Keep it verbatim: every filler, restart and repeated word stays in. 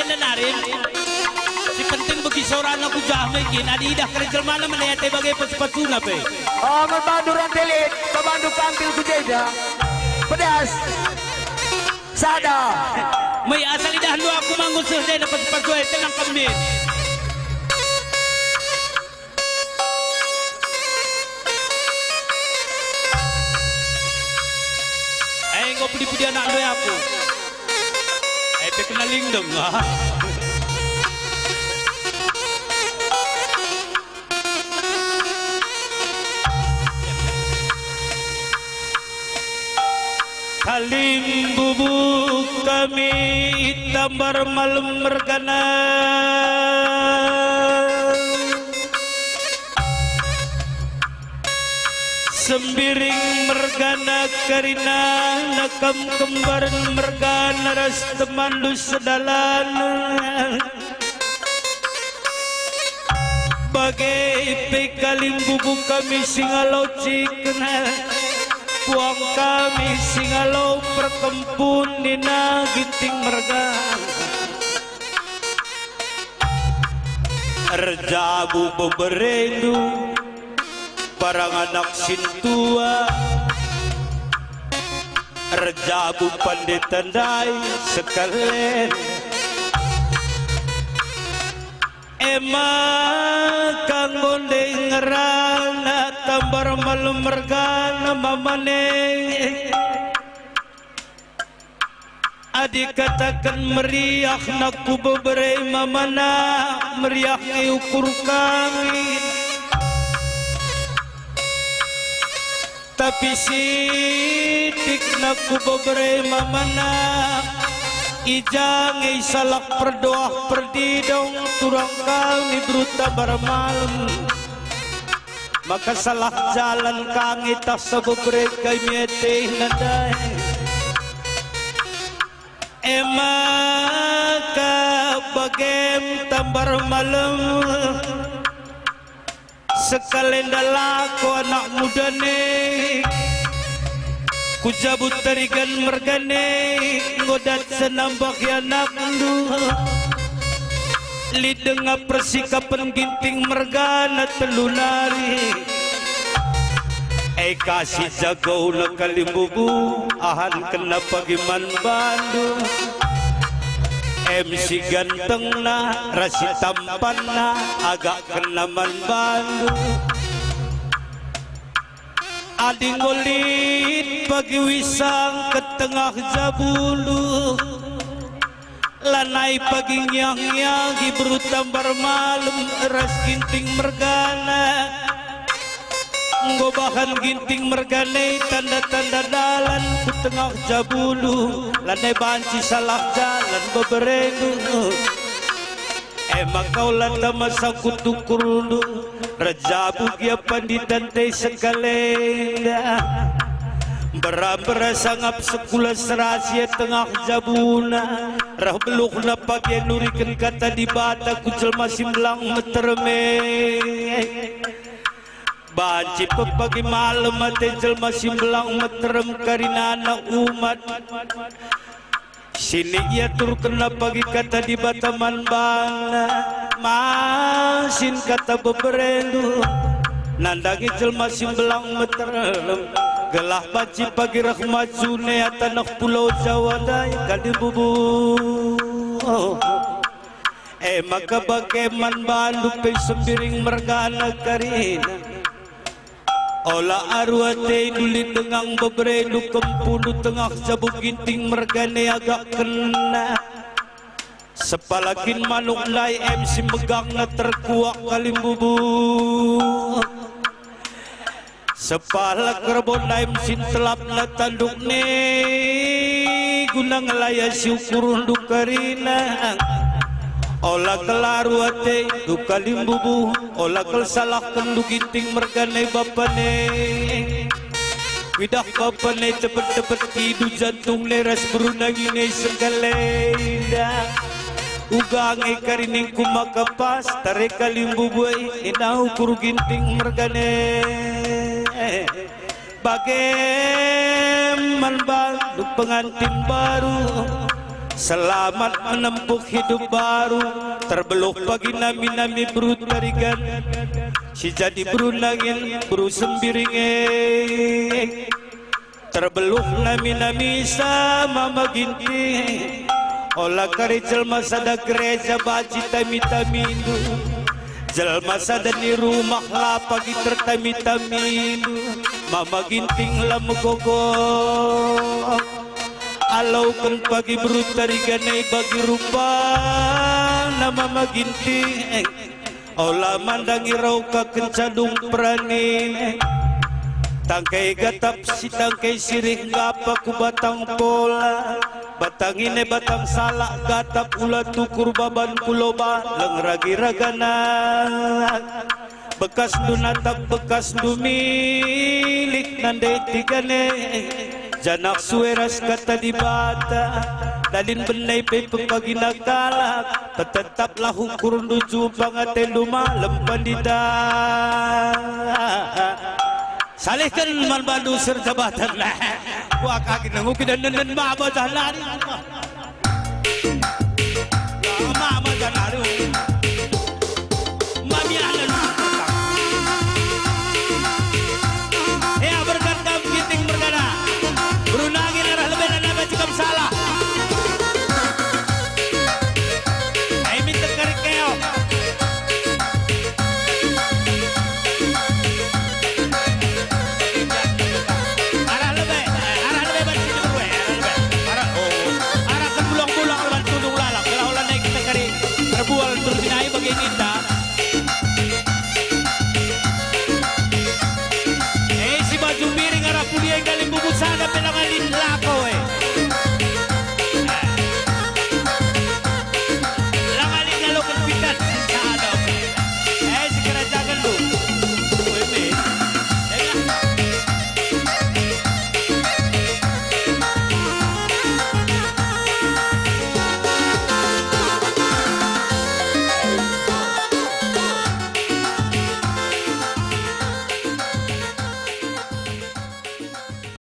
Enda nari. Si penting begi sorana ku jah me kin, adi idah kari jelmana mene ate bage pasu-pasuna pe. Oh, ngon bandu rante lit, ka bandu kampil ku jenda. Pedas. Sada. Mei asal idahndu aku manggo seh dena pasu-pasu e, tenang kami. Eh, enggo pudi-pudi anak ndai aku. Eh, pe kena lingdeng, ah. Kalimbubu kami tambar malem mergana. Sembiring mergana kerina, nakam kembaren mergana ras temanndu sedalan. Bage pe kalimbubu kami si ngalocikna, puang kami si ngalo perkempun nina Ginting mergana. Erjabu beberendu, barang anak sintua, erjabu pandita ndai sekalen. E maka nggo ndai ngerana tambar malem mergana mamane. Adi kataken meriah nakku bebere mamana, meriah nge ukur kami. Tapi sitik nakku bebere mamana, i ja nge salah perdoah perdidong turang kami beru tambar malem. Maka salah jalan ka nge tah sabo bere kai miete nadai. E maka bagem tambar malem, sekalenda lako anak mudane. Ku jabu tarigan mergane, enggo dat senambah anakndu. Lit denga persikapen Ginting mergana telu nari. E ka si jagona kalimbubu, ahankenna pagi man bandu. Em si gantengna ras si tampanna agakkenna man bandu. Adi enggo lit pagi wisang ke tengah jabundu, lanai pagi ngiah-ngiahi beru tambar malem ras Ginting mergana. Enggo bahan Ginting mergana tanda-tanda dalan ku tengah jabundu, lanai banci salah jalan beberendu. E maka ola tama sangkut ukurndu, erjabu gia pandita ndai sekalenda. Mbera-mbera sangap sekula serasi tengah jabuna, reh beluhna pagi nuriken kata Dibata ku jelma si mbelang meterem e. Banci pe pagi malem ate jelma si mbelang meterem karinana umat. Sini iaturkenna pagi kata Dibata man bana, masin kata beberendu, nandangi jelma si mbelang meterem, gelah banci pagi reh majune ataneh Pulau Jawa ndai kalimbubu. E maka bage man bandu pe Sembiring mergana karina. Ola aru atendu lit denga beberendu kempundu tengah jabu Ginting mergana agakkenna. Sepala kin manuk ndai em si megangna terkuak kalimbubu. Sepala kerbon ndai em si ntelapna tandukna guna ngelaya si ukurndu karina. Ola kal aru atendu kalimbubu. Ola kal salahkenndu Ginting mergana bapana. Kuidah bapana cepet-cepet kidu jantungna ras beru nangina sekalenda. Uga nge kariningku maka pas tare kalimbubu e, nina ukur Ginting mergana. Bage man bandu pengantin baru, Selamat menempuh hidup baru, terbeluh bagi nami-nami beru Tarigan, si jadi beru Nangin, beru Sembiring e. Terbeluh nami-nami sama Mama Ginting, ola kari jelma sada gereja banci tami-tamindu. Jelma sada ni rumah la pagi tertami-tamindu, Mama Ginting la megogo. Alauken pagi beru Tarigan e bagi rupana Mama Ginting. Ola mandangi rau ka kenca dung perani. Tangkai gatap si tangkai sirih gapa ku batang pola. Batang ine batang salak gatap ula tukur baban ku loba leng ragi ragana. Bekasndu natap, bekasndu milih nande tigane, janah sue ras kata Dibata, dalin benai pe pepagina kalak, petetaplah ukurndu jumpang atendu malem pandita. Salihken man bandu serjabatan. Wah, kaki nenguki dan nenden maba jahlari. Mama,